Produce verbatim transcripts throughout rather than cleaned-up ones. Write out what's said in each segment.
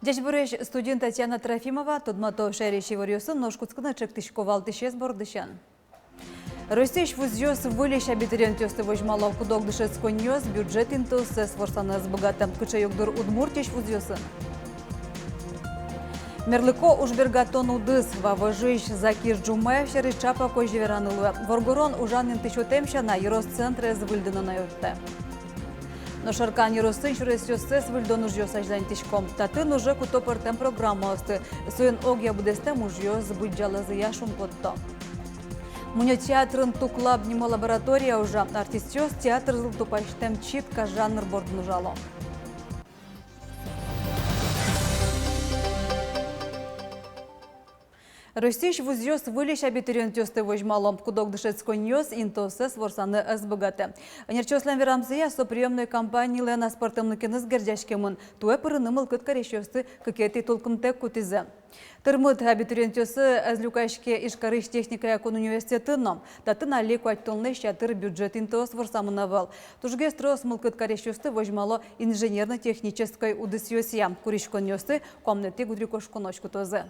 Ӟечбуресь, студиын Татьяна Трофимова. Тодмато шаерысь иворъёсын, нош кутскыны чектӥсько валтӥсез бордысен. Россиысь вузъёс выльысь абитуриентъёсты возьмало. Куд-ог дышетсконниос бюджет интыоссэс ворсаны ӧз быгатэ. Кыӵе югдур Удмуртиысь вузъёсын? Мерлыко ужбергатон удыс. Вавожысь Закир Джумаев сярысь ӵапак озьы вераны луэ. Воргорон ужан инты сётэм сяна, ёрос центрез выльдыны на юрттэ. Нош Шаркан ёросын сюресъёссэс выльдон ужъёс азьланьтӥсько. Татын уже куто пӧртэм программаосты. Соин огъя быдэстэм ужъёс быдӟалазыя шумпотто. Мунё театрын «Туклаб» нимо лаборатория ужа. Артистъёс театрзылы тупасьтэм читка жанр бордын ужало. Россиысь вузъёс выльысь абитуриентъёсты возьмало. Куд-ог дышетсконниос интыоссэс ворсаны ӧз быгатэ. Ӧнерчиослэн верамзыя, со приёмной кампаниялэн аспӧртэмлыкеныз герӟаськемын. Туэ пырыны мылкыд карисьёсты кыкетӥ тулкымтэк кутӥзы. Тырмыт абитуриентъёсы ӧз люкаське Ижкарысь техникая кун университетын но. Татын али куатьтонлэсь ятыр бюджет интыос ворсамын ӧвӧл. Тужгес трос мылкыд карисьёсты возьмало инженерно-технической удысъёсъя. Куриськонъёсты куамынэтӥ гудырикошконозь кутозы.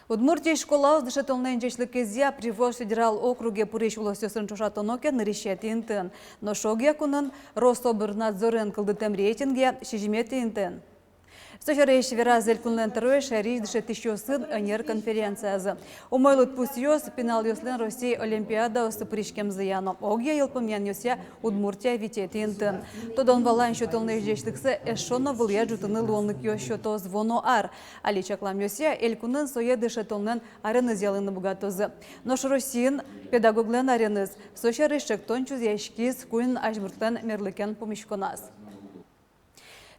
Удмуртиысь школаос дышетонлэн ӟечлыкезъя Приволжск федерал округе пырись улосъёсын ӵошатоно ке, нырысетӥ интыын. Нош огъя кунын Рособрнадзорен кылдытэм рейтингъя сизьыметӥ интыын. Со сярысь вераз элькунлэн тӧроез шаерысь дышетӥсьёсын ӧнер конференциязы. Умой лыдпусъёс пиналъёслэн Россиысь олимпиадаосы пыриськемзыя но. Огъя йылпумъянъёсъя Удмуртия витетӥ интыын. Тодон-валан сётонлэсь ӟечлыксэ эшшо но вылӥя ӝутыны луонлыкъёс сётоз вуоно ар. Али чакламъёсъя, элькунын сое дышетонлэн ареныз ялыны быгатозы. Нош Россиын педагоглэн ареныз. Со сярысь ӵектон чузъяськиз куинь азьмуртлэн мерлыкен пумиськоназ.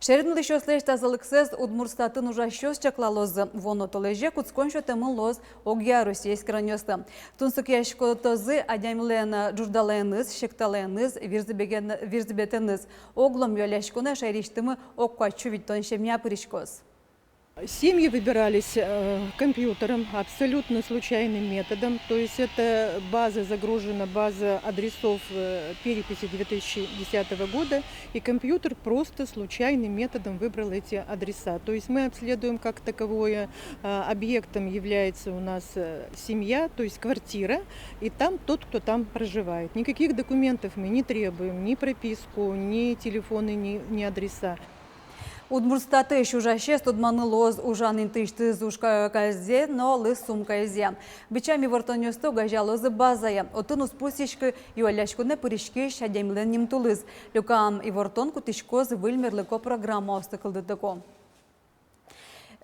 Шаерын улӥсьёслэсь тазалыксэс Удмуртстатын ужасьёс чаклалозы. Вуоно толэзе кутскон сётэмын луоз огъя Россиысь эскеронъёслы. Тунсыкъяськытозы адямилэн ӝуждалаеныз, секталаеныз, вирзӥбеген-, вирзӥбетэныз. Оглом юалляськонэ шаерысьтымы ог куатьсю витьтон семья пыриськоз. Семьи выбирались, э, компьютером, абсолютно случайным методом. То есть это база загружена, база адресов, э, переписи две тысячи десятого года, и компьютер просто случайным методом выбрал эти адреса. То есть мы обследуем как таковое, э, объектом является у нас, э, семья, то есть квартира, и там тот, кто там проживает. Никаких документов мы не требуем, ни прописку, ни телефоны, ни, ни адреса. Удмуртстатысь ужасез тодманы луоз ужан интыысьтыз уж ка-, каезъя но лыз сумкаезъя. Бичам ивортонъёсты огазеялозы базае. Отын уз пусйиськы юалляськонэ пыриськись адямилэн нимтулыз. Люкам ивортон кутӥськоз выль мерлыко программаосты кылдытыку.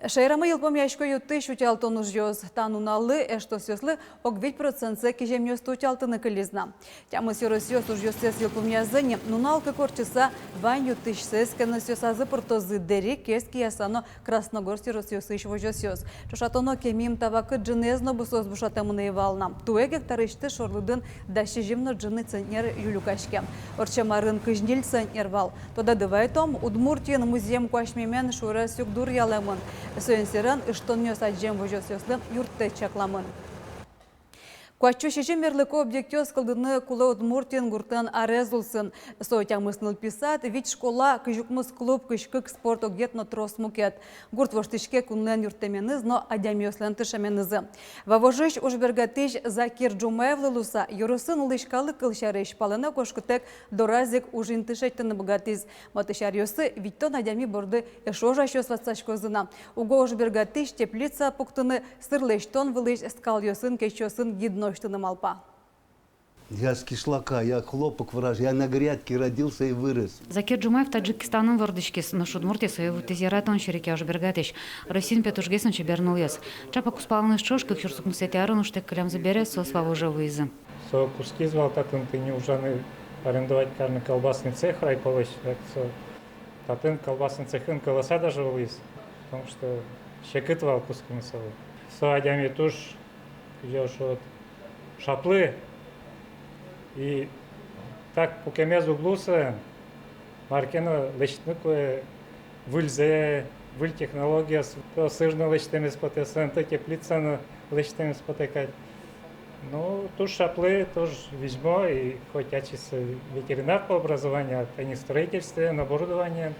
Шаерамы йылпумъясько ю-тысь утялтон ужъёс. Та нуналлы эштосъёслы ог вить процентсэ киземъёсты утялтыны кылиз на. Тямыс ёросъёс ужъёссэс йылпумъязы ни. Нунал кык ортчыса, вань ю-тысьсэ эскерон ёзъёсазы пыртозы Дэри, Кез, Кияса но Красногорск ёросъёсысь возёсъёс. Ӵошатоно ке, мим та вакыт ӝыныез но бусыос бушатэмын ӧй вал на. Туэ гектарысьтыз шорлыдын дас сизьым но ӝыны центнер ю люкаське. Ортчем арын кызь ньыль центнер вал. Тодады вайтом, Удмуртиын музъем куасьмемен шуэрес югдур ялэмын. Соин сэрен ыштонъёс адӟем возёсъёслы юрттэт чакламын. Куатьсю сизьым мерлыко объектъёс кылдыны кулэ Удмуртиын гуртлэн арез улсын. Со тямыс нылпи сад, вить школа, кызь укмыс клуб, кызь кык спорт огъет но трос мукет. Гурт воштӥське кунлэн юрттэменыз но адямиослэн тыршеменызы. Вавожысь ужбергатӥсь Закир Джумаевлы луыса, ёросын улӥсь калык, кылсярысь, палэнэ кошкытэк дораз ик уж инты шедьтыны быгатӥз. Матысь аръёсы витьтон адями борды эшшо ужасьёс ватсаськозы на. Уго ужбергатӥсь теплица пуктыны, сыр лэсьтон вылысь скалъёсын, кечъёсын гид но усьтыны малпа. Я с кишлака, я хлопок выращиваю, я на грядке родился и вырос. Закир Джумаев Таджикистанын вордӥськиз, нош Удмуртие сое вуттӥз яратон сярысь ужбергатӥсь. Россиын пе тужгес но чебер нылъёс. Ӵапак кузпалыныз ӵош кык сюрс укмысэтӥ арын ужтэк кылемзы бере соос Вавоже вуизы. Со кутскиз вал татын тӥни ужаны, арендовать карыны колбасный цех райполысь, так со татын колбасный цехын кӧлэса даже вуиз, потому что секыт вал кутскыны солы. Со адями туж, кызьы шуод, шаплы. И так пукемез уг луы соин, Мар ке но лэсьтыны кулэ выльзэ, выль технологиос, то сыр но лэсьтэмез потэ, солэн то теплица но лэсьтэмез потэ кадь. Ну, туж шаплы, туж визьмо, и хоть ачиз ветеринар по образованию, а тани строительствоен, оборудованиен,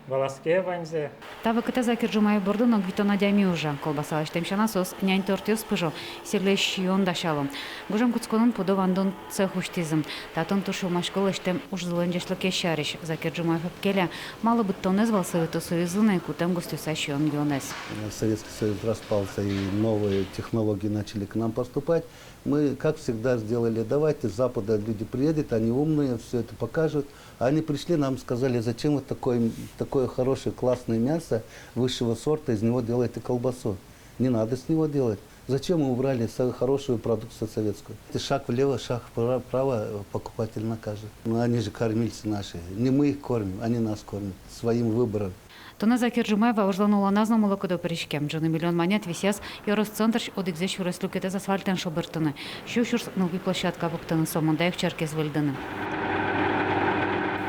валаське ваньзэ. Та вакытэ Закир Джумаев бордын ог витьтон адями ужа. Колбаса лэсьтэм сяна соос нянь тортъёс пыжо, сӥрле сиён дасяло. Гужем кутсконын пудо вандон цех усьтӥзы. Татын туж сюлмасько лэсьтэм ужзылэн ӟечлыкез сярысь. Закир Джумаев ӧпкеле, малы быдтонэз вал Советъёс Союзын ай кутэм гостъёсай сиён-юонэз. Советский Союз распался, и новые технологии начали к нам поступать. Мы, как всегда, сделали: «Давайте с Запада люди приедут, они умные, всё это покажут». Они пришли, нам сказали: «Зачем вы такое, такое хорошее, классное мясо высшего сорта, из него делаете колбасу? Не надо с него делать. Зачем вы убрали са-, хорошую продукцию советскую?» Это шаг влево, шаг впра-, вправо, э, покупатель накажет. Но они же кормильцы наши. Не мы их кормим, они нас кормят своим выбором. Туннэ Закир Джумаев ваужлэн улоназ но мылокыдо пыриське. Ӝыны миллион манет висъяз ёрос центрысь одӥгзэ сюрес люкетэз асфальтэн шобыртыны. Сю сюрс нылпи площадка пуктыны, сомында ик черкез выльдыны.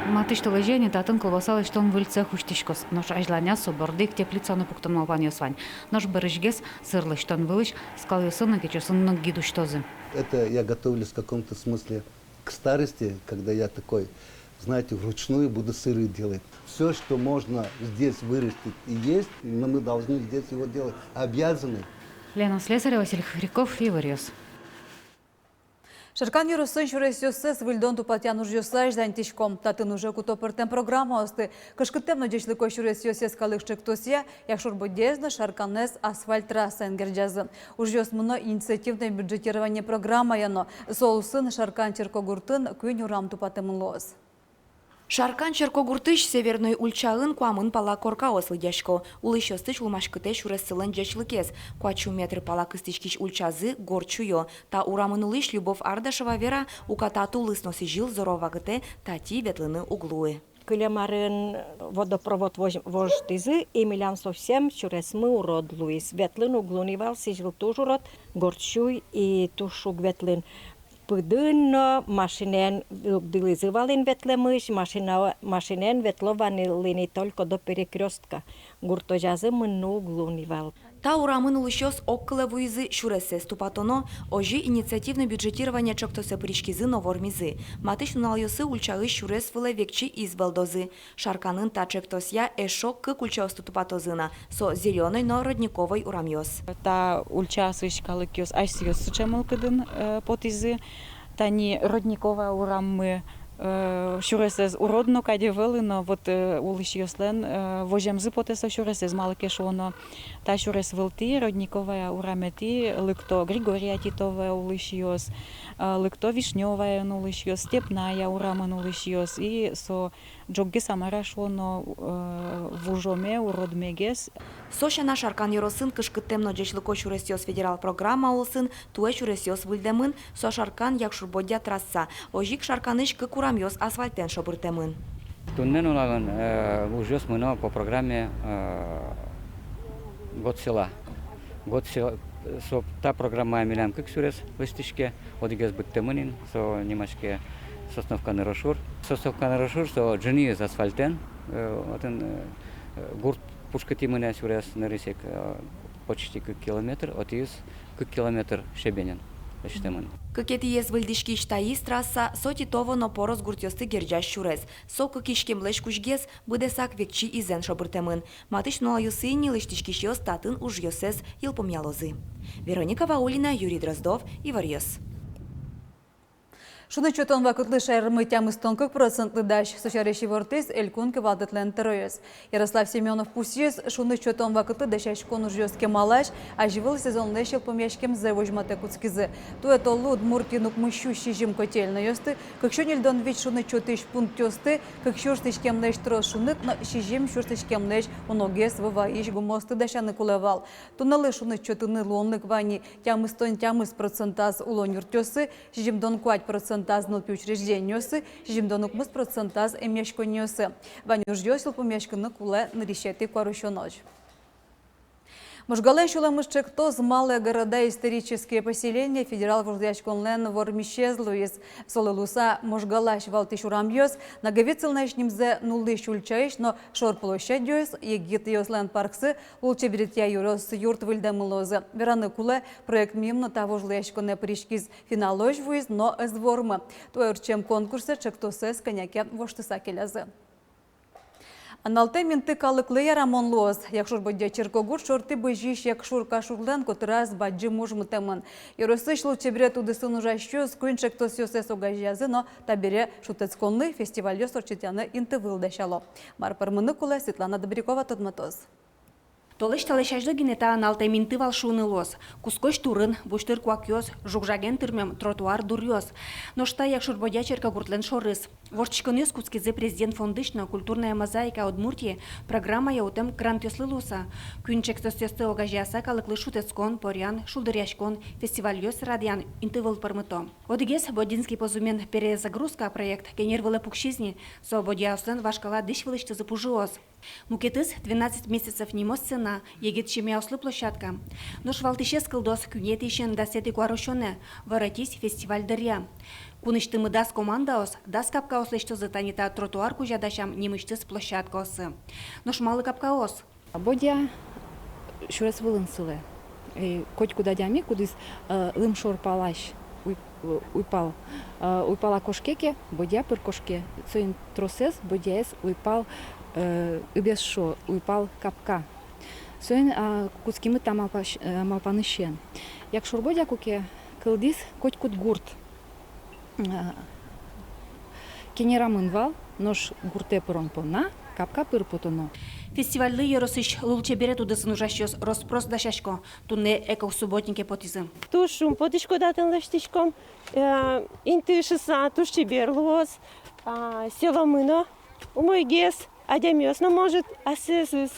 Матысь толэзе ини татын колбаса лэсьтон выль цех усьтӥськоз. Нош азьланяз со борды ик теплица но пуктон малпанъёс вань. Нош бӧрысьгес сыр лэсьтон вылысь скалъёсын но кечъёсын но гид усьтозы. Это я готовлюсь в каком-то смысле к старости, когда я такой, знаете, вручную буду сыры делать. Всё, что можно здесь вырастить и есть, но мы должны здесь его делать, обязаны. Лена Слесарева, Василий Хохряков, «Иворъёс». Шаркан ёросын сюресъёссэс выльдон-тупатъян ужъёслы азьланьтӥськом. Татын уже куто пӧртэм программаосты. «Кышкыттэм но ӟечлыко сюресъёс» йӧскалык ӵектосъя Якшур-Бӧдьяез но Шарканэз асфальт трассаен герӟазы. Ужъёс мыно инициативное бюджетирование программая но. Со улсын Шаркан черкогуртын куинь урам тупатэмын луоз. Шаркан черкогуртысь Северной ульчаын куамын пала коркаос лыдъясько. Улӥсьёсты сюлмаськытэ сюрессылэн ӟечлыкез. Куать сю метр пала кыстӥськись ульчазы горд сюё. Та урамын улӥсь Любовь Ардашева вера, уката тулыс но сӥзьыл зоро вакытэ татӥ ветлыны уг луы. Кылем арын водопровод вож-, вожтӥзы, и милям совсем сюресмы урод луиз. Ветлыны уг луы ни вал, сӥзьыл туж урод, горд сюй и туж уг ветлы ни. Пыдын но машинаен дугдылӥзы вал ини ветлэмысь, машина, машинаен ветло вал ини только до перекрёстка. Гуртозязы мыныны уг луы ни вал. Та урамын улӥсьёс огкылэ вуизы: сюрессэс тупатоно. Озьы инициативной бюджетирование ӵектосэ пыриськизы но вормизы. Матысь нуналъёсы ульчаысь сюрес вылэ векчи из вӧлдозы. Шарканын та ӵектосъя эшшо кык ульчаосты тупатозы на, со Зелёной но Родниковой урамъёс. Та ульчаосысь калыкъёс асьсэос сыӵе мылкыдын, э, потӥзы. Тани Родниковая ураммы, э, сюресэз урод но кадь ӧвӧл ини, вот, э, улӥсьёслэн, э, воземзы потэ со сюресэз, малы ке шуоно та сюрес вылтӥ, Родниковая ураметӥ, лыкто Григория Титовая улӥсьёс, э, лыкто Вишнёваен улӥсьёс, Степная урамын улӥсьёс, и со ӝоггес, а мар-а шуоно, э, вужоме, уродмегес. Со сяна, Шаркан ёросын «Кышкыттэм но ӟечлыко сюресъёс» федерал программа улсын туэ сюресъёс выльдэмын. Со Шаркан — Якшур-Бӧдья трасса. Озьы ик Шарканысь кык урамъёс асфальтэн шобыртэмын. Туннэ нуналын, э, ужъёс мыно по программе, э, «Год села». «Год села», со, та программая милям кык сюрес лэсьтӥське. Одӥгез быдтэмын ини, со нимаське Сосновка-Ныр Ошур. Сосновка-Ныр Ошур, со ӝыныез асфальтэн, э, отын, э, гурт пушкытӥ мынэ сюрес, нырысь ик, э, почти кык километр, отӥез кык километр щебенен лэсьтэмын. Кыкетӥез выльдӥськись таиз трасса — со Титово но Порос гуртъёсты герӟась сюрес. Со кык иськемлэсь кузьгес, быдэсак векчи изэн шобыртэмын. Матысь нуналъёсы ини лэсьтӥськисьёс татын ужъёссэс йылпумъялозы. Вероника Ваулина, Юрий Дроздов, «Иворъёс». Шуныт сётон вакытлы шаермы тямыстон кык процентлы дась. Со сярысь ивортӥз Элькун кивалтэтлэн тӧроез Ярослав Семёнов. Пусйиз, шуныт сётон вакытлы дасяськон ужъёс кемалась, азьвыл сезонлэсь йылпумъяськемзэ возьматэ кутскизы. Туэ толлы Удмуртиын укмыс сю сизьым котельнойёсты, кык сю ньыльдон вить шуныт сётӥсь пунктъёсты, кык сюрс иськемлэсь трос шуныт но сизьым сюрс иськемлэсь уногес ву вайись гумыосты дасяны кулэ вал. Туннэлы шуныт сётыны луонлык вань ни тямыстон тямыс процентаз улон юртъёсы, сизьымдон куать процентаз нылпи учреждениосы, сизьымдон укмыс процентаз эмъяськонниосы. Вань ужъёс йылпумъяськыны кулэ нырысетӥ куарусёнозь. Можгалэн сюлэмыз ӵектос «Малые города. Исторические поселения» федерал вожвылъяськонлэн вормисез луиз. Солы луыса Можгалась валтӥсь урамъёс, Наговицынаысь нимзэ нуллӥсь ульчаысь но шор площадьёс, егитъёслэн парксы, лулчеберетъя ёрос юрт выльдэмын луозы. Вераны кулэ, проект миым но та вожвылъяськонэ пыриськиз финалозь вуиз, но ӧз вормы. Туэ ортчем конкурсэ ӵектосэз кӧня ке воштыса келязы. Аналтэ инты калыклы ярамон луоз. Якшур-Бӧдья черкогурт шорты бызись Якшур-Кашурлэн котыраз бадӟым уж мытэмын. Ёросысь лулчеберет удысын ужасьёс куинь ӵектосъёссэс огазеязы но табере шутэтсконлы, фестивальёс ортчытъяны интывыл дасяло. Мар пӧрмыны кулэ, Светлана Добрякова тодматоз. Толэзь талэсь азьло гинэ та аналтэ инты вал шуыны луоз. Кускозь турын, бусьтыр куакъёс, жуг-жаген тырмем тротуар дуръёс. Нош та Якшур-Бӧдья черкогуртлэн шорыз. Воштӥськонъёс кутскизы Президент фондысь но «Культурная мозаика Удмуртии» программая утэм грантъёслы луыса. Куинь ӵектосъёсты огазеяса, калыклы шутэтскон, поръян, шулдыръяськон, фестивальёс радъян интывыл пӧрмыто. Одӥгез, Бодинский позумен «Перезагрузка» проект, кенер вылэ пуксиз ни. Со бӧдьяослэн вашкала дӥсь вылысьтызы пужыос. Мукетыз «Двенадцать месяцев» нимо сцена, егит семьяослы площадка. Нош валтӥсез кылдоз куинетӥысен дасэтӥ куарусёнэ, «Воротись» фестиваль дыръя. Кунысьтымы дас командаос дас капкаос лэсьтозы тани та тротуар кузя дасям нимысьтыз площадкаосы. Нош малы капкаос? Бӧдья сюрес вылын сылэ. Э, котькуд адями, кудӥз, э, лымшор палась уй-, э, уйпал, э, уйпала кошке ке, бӧдья пыр кошке. Соин тросэз бӧдьяез уйпал, э, ыбез шуо, уйпал капка. Соин, а, кутскимы та малпась-, э, малпанысен. Якшур-Бӧдья куке кылдӥз, котькуд гурт, а, кенерамын вал, нош гуртэ пырон понна капка пыр потоно. Фестивальлы ёросысь лулчеберет удысын ужасьёс рос-прос дасясько. Туннэ экосубботнике потӥзы. Туж шумпотӥсько татын лэсьтӥськом. Э, инты шуыса туж чебер луоз. А, сиёмы но умойгес, адямиос но, может, асьсэос,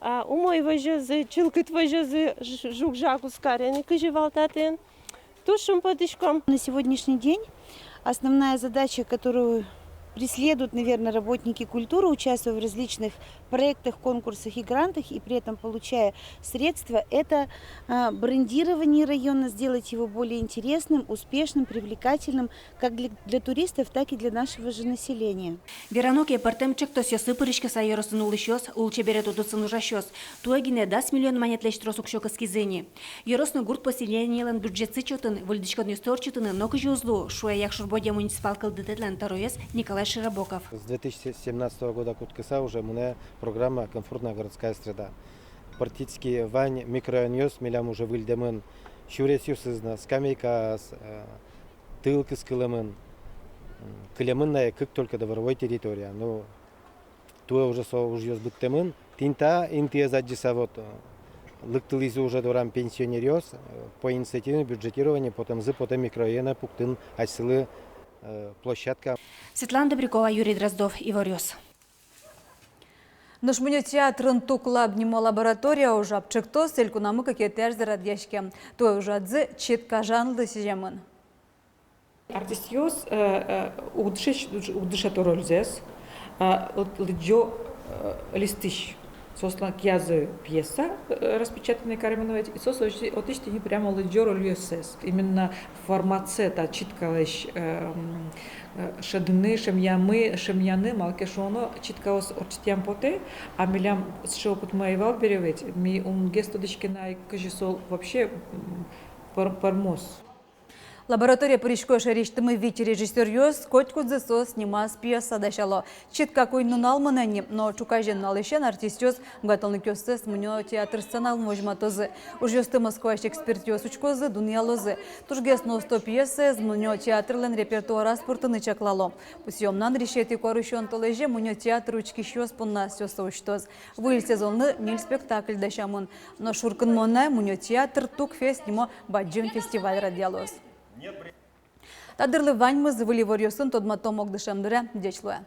а, умой возёзы, чылкыт возёзы, ж-, жуг-жаг уз кары ни, кызьы вал татын. Туж шумпотӥськом. На сегодняшний день основная задача, которую преследуют, наверное, работники культуры, участвуя в различных проектах, конкурсах и грантах, и при этом получая средства, это, а, брендирование района, сделать его более интересным, успешным, привлекательным как для, для туристов, так и для нашего же населения. Верано ке, пӧртэм ӵектосъёсы пыриськыса, ёросын улӥсьёс, лулчеберет удысын ужасьёс туэ гинэ дас миллион манетлэсь трос уксё кыскизы ни. Ёрос но гурт поселениелэн бюджетсы чотын выльдӥськонъёсты ортчытыны нокызьы уз лу, шуэ Якшур-Бӧдья муниципал кылдытэтлэн тӧроез Николай Широбоков. С две тысячи семнадцатого года кутскыса уже мынэ программа «Комфортная городская среда». Практически вань микрорайонъёс милям уже выльдэмын, сюресъёсыз но, скамейкаос, э, тыл кыскылэмын, м, кылемын на кык только дворовой территория. Ну, туэ уже со ужъёс быдтэмын. Тӥни та интыез адӟыса, вот, э, лыктылӥзы уже дорам пенсионеръёс, э, по инициативному бюджетированию потэмзы потэ микрорайонэ пуктыны асьсэлы, э, площадка. Светлана Добрякова, Юрий Дроздов, «Иворъёс». Нош мунё театрын «Туклаб» нимо лаборатория ужа. Ӵектос элькунамы кыкетӥ арзэ радъяське. Туэ ужрадзы читка жанрлы сӥземын. Артистъёс, э, э, уд дыше, уд дыше то рользэс, э, лы-, лыдӟо, э, листысь. Соослэн киязы пьеса, э, распечатанный каремын ведь, и соос отысь, отысь тӥни прямо лыдӟо рольёссэс. Именно форматсэ та читкалэсь, э, м, э, шӧдыны, шӧмъямы, шӧмъяны, малы ке шуоно, читкаос ортчытъям потэ, а милям сыӵе опытмы ӧй вал бере ведь, ми ум гес тодӥське на, кызьы со вообще, м, пӧр-, пӧрмоз. Лабораторие пырисько шаерысьтымы вить режиссёръёс, котькудзы соос нимаз пьеса дасяло. Читка куинь нунал мынэ ни, но ӵуказе нуналысен артистъёс быгатонлыкъёссэс мунё театр сценаын возьматозы. Ужъёсты Москваысь экспертъёс учкозы, дунъялозы. Тужгес но усто пьесаез мунё театрлэн репертуараз пыртыны чаклало. Пусъёмнан, нырысетӥ куарусён толэзе мунё театр учкисьёс понна сӥзьыса усьтоз. Выль сезонлы ньыль спектакль дасямын. Нош шуркынмонэ мунё театр «Тукфест» нимо бадӟым фестиваль радъялоз. Та дырлы ваньмыз. Выль иворъёсын тодматом огдышем дыре. Ӟеч луэ.